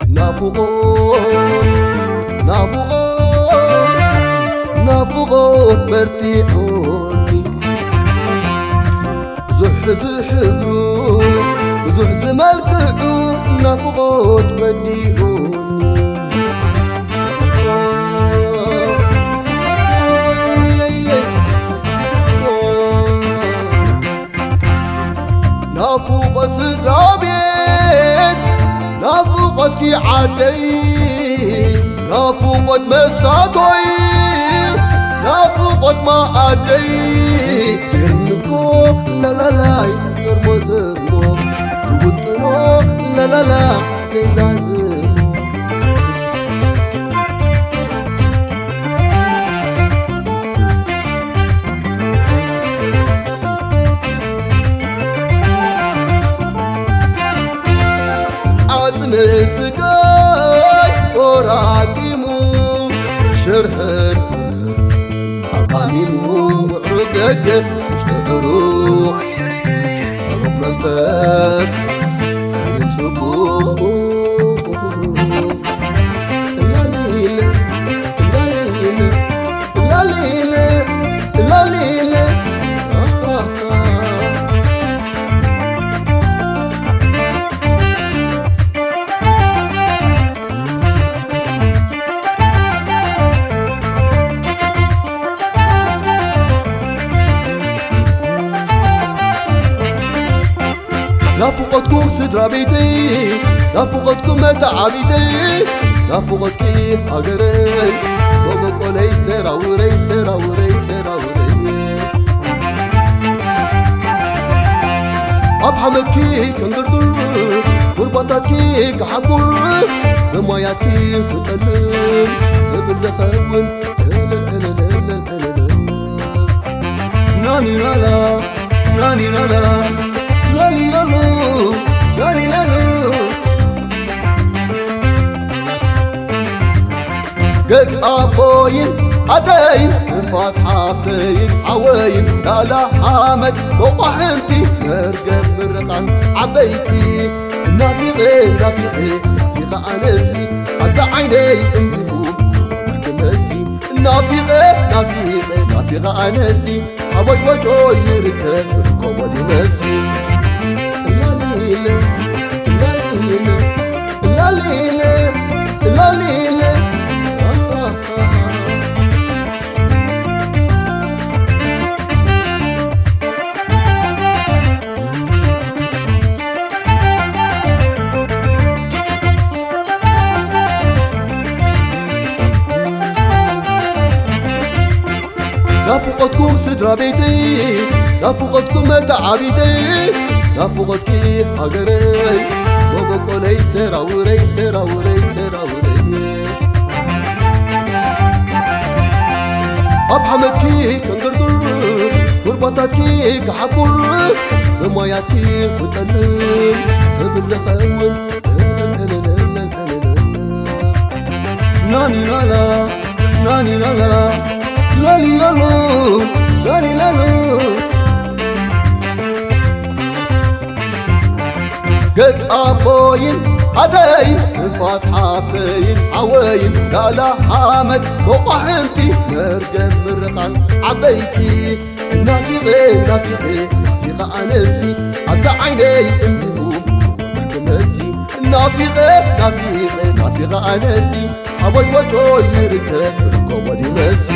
ናፍቖት ናፍቖት ናፍቖት በርቲዑኒ፣ ብዙሕ ዝሕብሩ ብዙሕ ዝመልክዑ ናፍቖት በዲዑኒ። ናፍቖት ስድራ ቤት፣ ናፍቖትኪ ዓደይ፣ ናፍቖት መሳቶይ፣ ናፍቖት መኣደይ። ቢርንኮ ላላላይ፣ ዘርሞ ዘርሞ ዝውጥኖ ላላላ ዘይዛዝሞ። ዓጽሚ ስጋይ ቆራጢሙ፣ ሽርሕን ፍርሕን ኣቃሚሙ፣ ምዕሩግ ደገ ውሽጢ ዕሩቕ፣ ዕሩቕ መንፈስ ግን ጽቡቕ። ላሊለ፣ ላሊለ፣ ላሊለ፣ ላሊለ። ናፍቖትኩም ስድራ ቤተይ፣ ናፍቖትኩም መተዓቢተይ፣ ናፍቖትኪ ሃገረይ፣ መበቆለይ ሰራውረይ፣ ሰራውረይ፣ ሰራውረይ። ኣብ ሓመድኪ ከንገርግር፣ ጉርባታትኪ ክሓቁር፣ ብማያትኪ ክጠልል፣ እብል ዝኸውን እልል፣ እልል፣ እልል፣ እልል። ናኒናላ፣ ናኒናላ፣ ላሊላሎ፣ ላሊላሎ። ገጽ ኣቦይን ኣደይን፣ ትንፋስ ሓፍተይን ሓወይን፣ ላላ ሓመድ መቋሕምቲ፣ መርገም ምርቓን ዓበይቲ። ናፊቐ፣ ናፊቐ፣ ናፊቐ ኣነሲ፣ ኣብዛ ዓይነይ እንዲኹም ክመሲ። ናፊቐ፣ ናፊቐ፣ ናፊቐ ኣነሲ፣ ኣቦይ ወጆ ይርከብ፣ ርኮቦ ዲመሲ። ላሊለ፣ ላሊለ፣ ላሊለ፣ ላሊለ። ናፍቖትኩም ስድራ ቤተይ፣ ናፍቖትኩም መተዓቢተይ፣ ናፍቖትኪ ሃገረይ፣ መበቆለይ ሰራውረይ፣ ሰራውረይ፣ ሰራውረይ። ኣብ ሓመድኪ ከንገርግር፣ ጉርባታትኪ ክሓቁር፣ ብማያትኪ ክጠልል፣ ክብል ዝኸውን እልል፣ እልል፣ እልል፣ እልል። ናኒናላ፣ ናኒናላ፣ ላሊላሎ፣ ላሊላሎ። ገጽ ኣቦይን ኣደይን፣ ትንፋስ ሓፍተይን ሓወይን፣ ላላ ሓመድ መቋሕምቲ፣ መርገም ምርቓን ዓበይቲ። ናፊቐ፣ ናፊቐ፣ ናፊቐ ኣነሲ፣ ኣብዛ ዓይነይ እንዲኹም ክመሲ። ናፊቐ፣ ናፊቐ፣ ናፊቐ ኣነሲ፣ ኣቦይ ወጆ ይርከብ፣ ርኮቦ ዲመሲ።